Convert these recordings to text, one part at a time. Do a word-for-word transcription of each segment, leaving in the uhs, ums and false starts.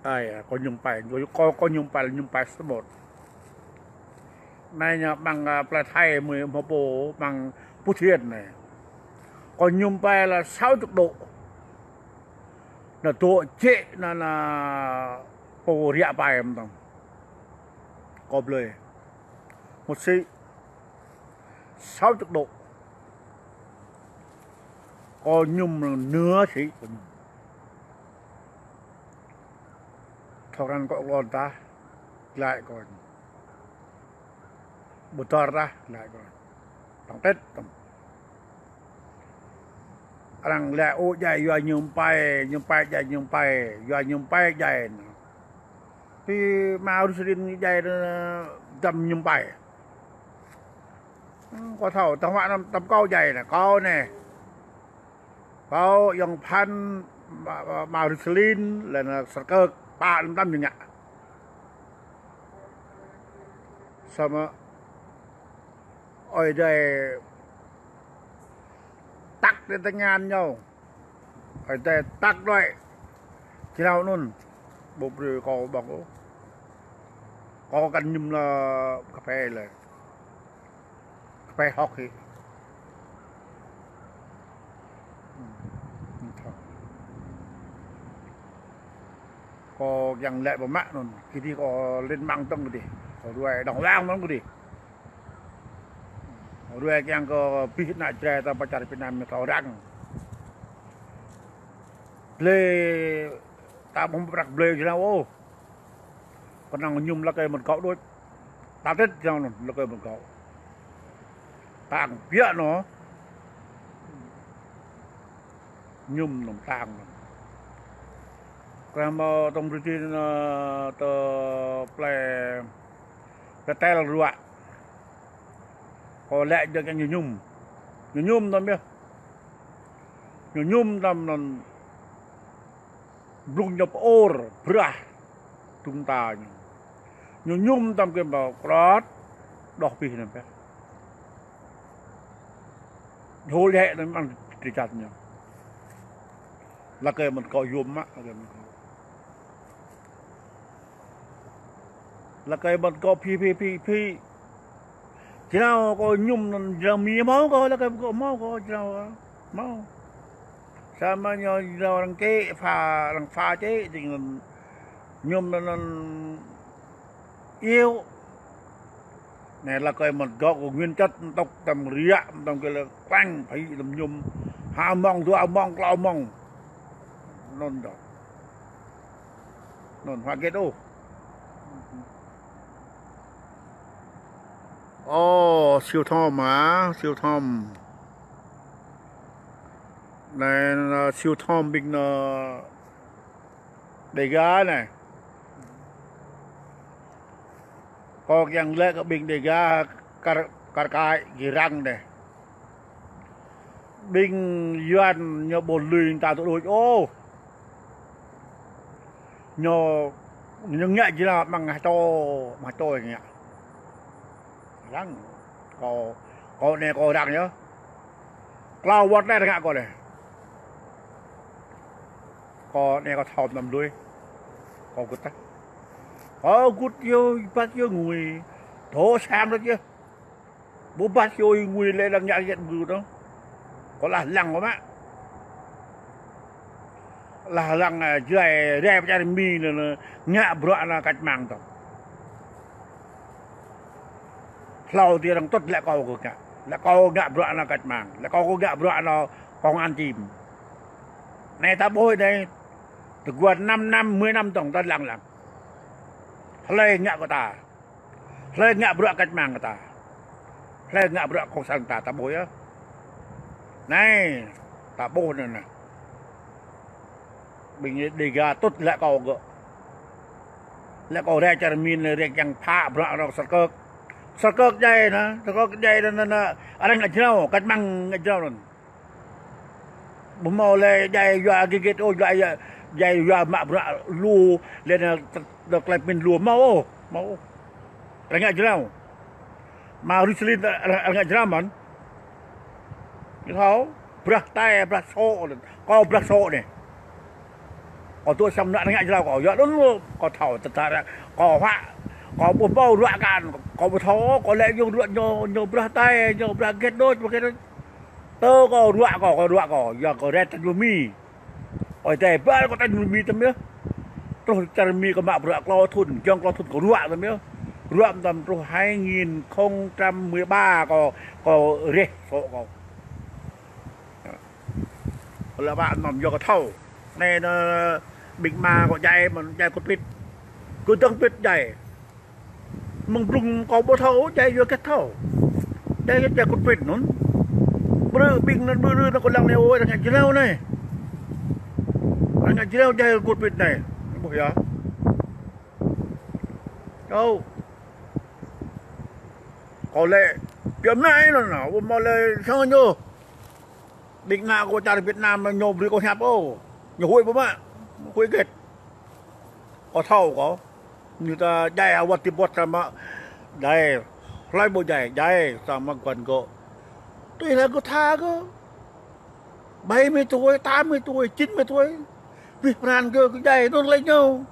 Ai, kơ Nhung Pai, kơ, kơ Nhung Pai, Nhung Pai số một. Anai ñu ƀăng, a, plei Thai mơi hmâo pô ƀăng Phú Thiện anai. Kơ Nhung Pai là sáu chục độ. Ñu dŏ jĕ ñu, ñu pô riă pai mơtam. Kơ blơi. Một xí. Sáu chục độ. Kơ Nhung nưa xí kơ Nhung. Thâo krăn kơ lŏn ta, glaĭ kơ. Ƀu dơr ta, glaĭ kơ. Tŏng tĕt, tŏng. Arăng lĕ ôh djai yua Nhung Pai, Nhung Pai djai Nhung Pai, yua Nhung Pai djai. Pi mă rơsrin djai, ơ, dăm Nhung Pai. Ơ, kâo thâo, tơhuă anăm, tăm kâo djai anai, kâo anai. Kâo Yong Phan, mă, mă, mă rơsrin, lĕ anai sơkơ̆k, pă lăm tăm ñu ngă. Samơ̆ Ơi Adai tăk tơ tơngan ñu. Ơi Adai tăk đuaĭ. Jrao anŭn. Ƀu brơi kâo ƀơ̆ng ôh. Kâo kăn Nhung lĕ kơphê lĕ. Kơphê hŏk hĭ. Kâo kiăng lĕ ƀu mă anŭn. Kơđi kâo lên mạng tŏng kơđi. Kâo đuaĭ đŏng wang tŏng kơđi. Ruai kiăng kơ abih ană Jrai ta pơ čar Việt Nam ñu thâo răng. Blơi ta ƀu prăk blơi jrao ôh. Kơnơ̆ng Nhung lăk kơ mơ̆n kâo đôč. Ta tĕt jrao anŭn lăk kơ mơ̆n kâo. Tang biă anŭn. Nhung anŭn tang anŭn. Kơ mơ̆ tŏng brơi anŭn tơ plei Pơtel ruă. Kâo lĕ jơ̆ kiăng ñu Nhung. Ñu Nhung tăm yơh. Ñu Nhung tăm anŭn blung ñu pơor brah. Tung ta ñu. Ñu Nhung tăm kơ mă krot. Đŏh pih anŭn pĕ. Dhul yĕ anŭn mơ̆ng tơčat ñu. Lăk kơ mơ̆n kâo yôm mă, lăk kơ mơ̆n kâo. Lăk kơ mơ̆n kâo phi, phi, phi, phi. Jrao kâo Nhung anŭn jrao mi hmâo kâo, lăk kơ kâo hmâo kâo jrao. Hmâo. Samơ̆ ñu jrao arăng čĕ, pha, arăng pha čĕ, jing anŭn Nhung anŭn, anŭn Iâu. Anai lăk kơ mơ̆n gŏ kơ nguyên chất tŏk tăm riă, tăm kơ lĕ klăng, phải tăm Nhung. Ha mông, dua mông, klâo mông. Anŭn dŏ. Anŭn hua gĕt ôh. Ô, Siu Thom hă, Siu Thom. Anai, anai, Siu Thom ƀing anŭn Đêga anai. Kâo kiăng lĕ kơ ƀing Đêga kar, kar kaĭ gih răng anai. Ƀing Yuan ñu ƀu lui ta tŭ đôč ôh. Ñu, ñu ngă jrao mơ̆ng hơtô, mơ̆ng hơtô ngă. Răng. Kâo, kâo anai kâo răng yơh. Klâo wơ̆t anai răng kâo anai. Kâo anai kâo thâo mơ̆n lui. Kâo gưt tah. Kâo gưt yơh, ƀăt yơh ngui. Thâo sang rơ̆t yơh. Ƀu ƀăt yơh ngui lĕ lăng ngă yĕt ƀu tŏ. Kâo lah lăng kâo mă. Lah lăng, ơ, Jrai, rai pơ čar Mi anŭn, anŭn, ngă bruă anŭn cách mạng tŏ. Hlâo ti arăng tŭt lĕ kâo kơ ngă. Lĕ kâo ngă bruă anŭn cách mạng. Lĕ kâo kơ ngă bruă anŭn công an čim. Anai ta ƀuh anai. Tơguan năm năm, mười năm tŏng ta lăng lăng. Hlơi ngă kơ ta. Hlơi ngă bruă cách mạng kơ ta. Hlơi ngă bruă cộng sản ta, ta ƀuh yơh. Anai, ta ƀuh anŭn anai. Ƀing Đêga tŭt lĕ kâo gơ̆. Lĕ kâo rai čar Mi anai rai kiăng pha bruă anŭn sơkơ̆k. Sơkơ̆k djai anŭn, sơkơ̆k djai anŭn, anŭn, anŭn. Arăng ngă jrao, cách mạng ngă jrao anŭn. Ƀu hmâo lĕ djai yua gơgĕt ôh, djai, djai yua mă bruă lu, lĕ anŭn tơ, tơ klep min lu hmâo ôh, hmâo ôh. Arăng ngă jrao. Mă rơsrin arăng, arăng ngă jrao mơ̆n. Ñu thâo, brah tai, brah sô̆, kâo brah sô̆ anai. Kâo dŏ sang ană ngă jrao kâo, yua anŭn kâo thâo tơdah kâo huă, kâo ƀu hmâo ruă kơ anŭn, kâo ƀu thâo, kâo lĕ ñu ruă ñu, ñu brah tai, ñu brah hơget đôč, brah hơget đôč. Tơ kâo ruă kâo, kâo ruă kâo, yua kâo rai tañ Mi. Ơi adai ba kâo tañ Mi tơm yơh. Truh čar Mi kâo mă bruă klâo thŭn, giŏng klâo thŭn kâo ruă tơm yơh. Ruă tơm truh hai nghìn không trăm mười ba kâo, kâo rĕh sô̆ kâo. Lă wă anăm yua kơ thâo. Anai anŭn ƀing ama kâo djai mơ̆n, djai kŭt pit. Kơ dơ̆ng pit djai. Mơ̆ng blung kâo ƀu thâo, djai yua hơget thâo. Djai yua djai kŭt pit anŭn. Brơi ƀing anŭn brơi anŭn kâo lăng anai ôh, arăng ngă jrao anai. Arăng ngă jrao djai kŭt pit anai. Ƀuh yơh. Kâo. Kâo lĕ, biă mă anŭn, ƀu hmâo lĕ sang ñu. Ƀing ană kâo čar Việt Nam ñu brơi kâo hiăp ôh. Ñu huĭ ƀu mă, huĭ hơget. Kâo thâo kâo. Ñu ta djai awăt ti ƀuăt samơ̆ djai. Hlơi ƀu djai, djai samơ̆ guăn gơ̆. Tui hla gơ̆ tha gơ̆. Bảy mươi tuổi, tám mươi tuổi, chín mươi tuổi. Wih pran gơ̆ kơ djai anŭn lĕ ñu.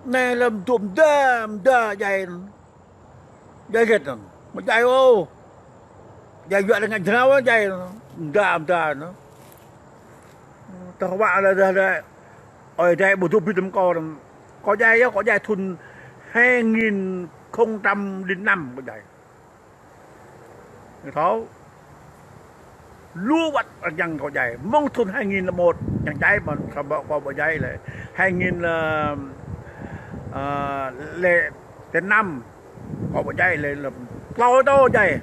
Anai lăm dôm đa, đa djai anŭn. Djai hơget anŭn? Mă djai ôh. Djai yua arăng ngă jrao djai anŭn. Mơda, mơda anŭn. Tơdah wă lĕ dah lĕ. Ơi adai ƀu dŏ ƀit tơm kâo anŭn. Kâo djai yơh, kâo djai thŭn hai nghìn không trăm lẻ năm kâo djai. Ñu thâo. Lu wăt arăng kiăng kâo djai. Mơ̆ng thŭn hai nghìn lẻ một arăng djai mơ̆n, samơ̆ kâo ƀu djai lĕ. Hai nghìn, ơ, ơ, lẻ năm kâo ƀu djai lĕ, lĕ klâo tơ djai.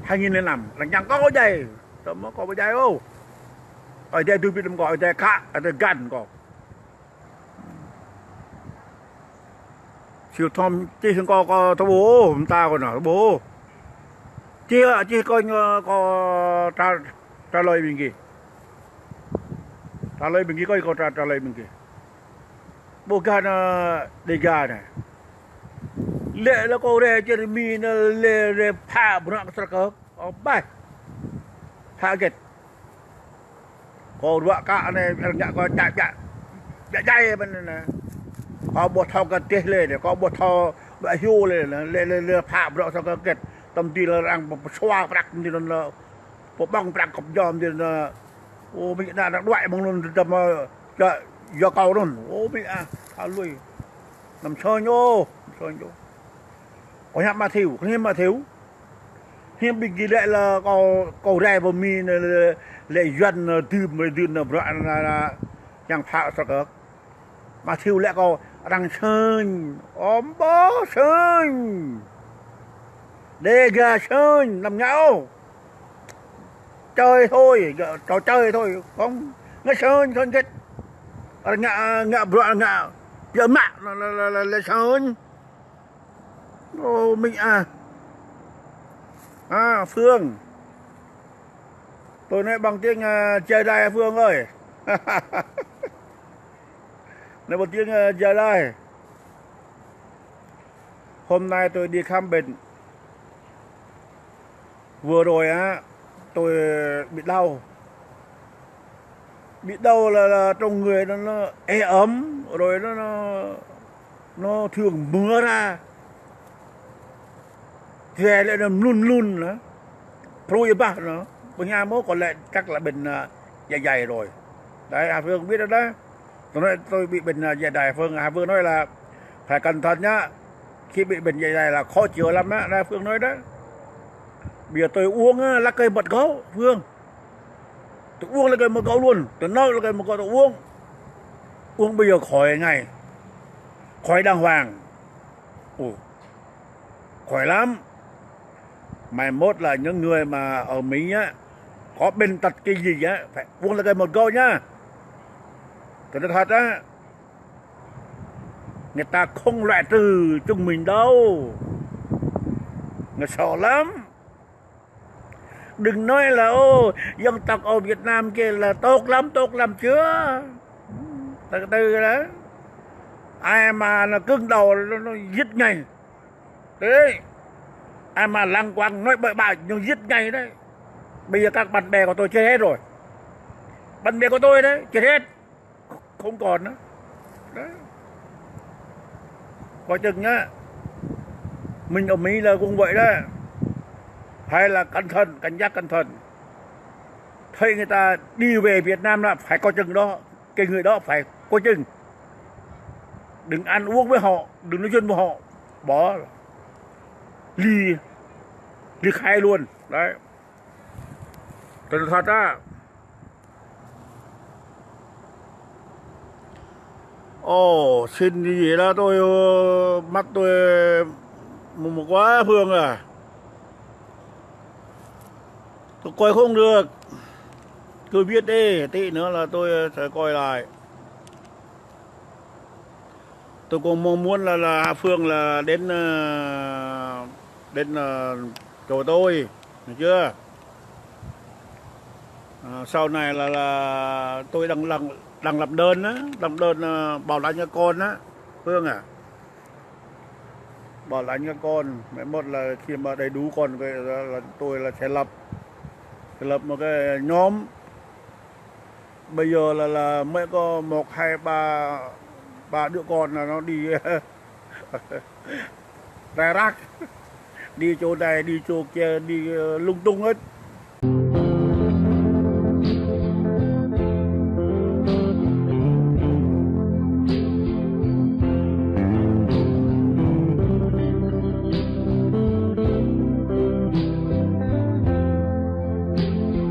Hai nghìn lẻ năm arăng kiăng kâo djai. Samơ̆ kâo ƀu djai ôh. Ơi adai dŏ ƀit tơm kâo, ơi adai khă, ơi adai găn kâo. Siu thom čih kâo, kâo tơƀuh, mơta kâo anŭn, tơƀuh. Čih, čih kâo ñu, kâo trả, trả lời ƀing gih. Trả lời ƀing gih, kâo, kâo trả, trả lời ƀing gih. Ƀuh gah anŭn Dega anai. Lĕ lĕ kâo rai čar Mi anŭn lĕ rai phă bruă kơ sơkơ̆. Ơ ƀai. Phă hơget. Kâo ruă kơ anai, arăng ngă kâo djai, djai, djai, djai mơ̆n anai. Kâo ƀu thâo kơ tih lĕ anai, kâo ƀu thâo ƀă hyu lĕ anai, lĕ, lĕ, lĕ phă bruă sơkơ̆ hơget. Tơm ti lĕ arăng pơsua prăk tơm ti anŭn lĕ. Pơƀơ̆ng prăk kơp jom ti anŭn. Ơ, ƀing ană arăng đuaĭ mơ̆ng anŭn tơm, ơ, yua, yua kâo anŭn. Ơ, ƀing ah, tha lui. Anăm sơñ ôh, anăm sơñ ôh. Kâo hiăp Mathiu, kâo hiăp Mathiu. Hiăp ƀing gih lĕ lĕ kâo, kâo rai pơ Mi anai lĕ, lĕ Yuan anai dưm, dưm anai bruă anai, anai, anai, yang phă sơkơ̆. Mathiu lĕ kâo arăng sơñ, ơ ƀu sơñ. Dega sơñ, anăm ngă ôh. Chơi thôi, gơ̆ trò chơi thôi, không ngă sơñ, sơñ hơget. Arăng ngă, ngă bruă, ngă biă mă, lĕ, lĕ, lĕ, lĕ sơñ. Ơ, Mi ah. À, Phương. Tôi nói bằng tiếng, à, Gia Lai, Phương ơi. Nói bằng tiếng, à, Gia Lai. Hôm nay tôi đi khám bệnh. Vừa rồi á, tôi bị đau. Bị đau là, là trong người nó, nó ê ẩm, rồi nó, nó, nó thường mửa ra. Về lại nó mlun mlun nữa. Pru ya bah nó. Bơ nhà mốt còn lại chắc là bệnh, à, dạ dày rồi. Đấy, à, Phương biết rồi đó. Tôi nói tôi bị bệnh, à, dạ dày, Phương, à, Phương nói là phải cẩn thận nhá. Khi bị bệnh dạ dày là khó chữa lắm á, Đa Phương nói đó. Bây giờ tôi uống á, lá cây mật gấu, Phương. Tôi uống lá cây mật gấu luôn, tôi nấu lá cây mật gấu tôi uống. Uống bây giờ khỏi ngay. Khỏi đàng hoàng. Ồ, khỏi lắm. Mai mốt là những người mà ở Mỹ á, có bệnh tật cái gì á, phải uống lá cây mật gấu nhá. Tôi nói thật á, người ta không loại trừ chúng mình đâu. Người sợ lắm. Đừng nói là, ô, dân tộc ở Việt Nam kia là tốt lắm, tốt lắm, chưa. Từ từ đó. Ai mà nó cứng đầu, nó, nó giết ngay. Đấy. Ai mà lăng quăng nói bậy bạ, nó giết ngay đấy. Bây giờ các bạn bè của tôi chết hết rồi. Bạn bè của tôi đấy, chết hết. không còn nữa. Đấy. Coi chừng nhá. Mình ở Mỹ là cũng vậy đó. Phải là cẩn thận, cảnh giác cẩn thận. Thấy người ta đi về Việt Nam là phải coi chừng đó. Cái người đó phải coi chừng. Đừng ăn uống với họ, đừng nói chuyện với họ. Bỏ. Ly, ly khai luôn. Đấy. Thật, thật á. Ồ, xin gì đó tôi, ờ, mắt tôi mù mù quá Phương à. Tôi coi không được. Tôi biết đi, tí nữa là tôi sẽ coi lại. Tôi cũng mong muốn là, là Phương là đến, ờ, đến, ờ, chỗ tôi, được chưa? Ờ, sau này là, là tôi đang, đang, đang làm đơn á, làm đơn, ờ, bảo lãnh cho con á, Phương à. Bảo lãnh cho con, mai mốt là khi mà đầy đủ con cái là, là tôi là sẽ lập, sẽ lập một cái nhóm. Bây giờ là, là mới có một, hai, ba, ba đứa con là nó đi rải rác, đi chỗ này, đi chỗ kia, đi, ờ, lung tung hết.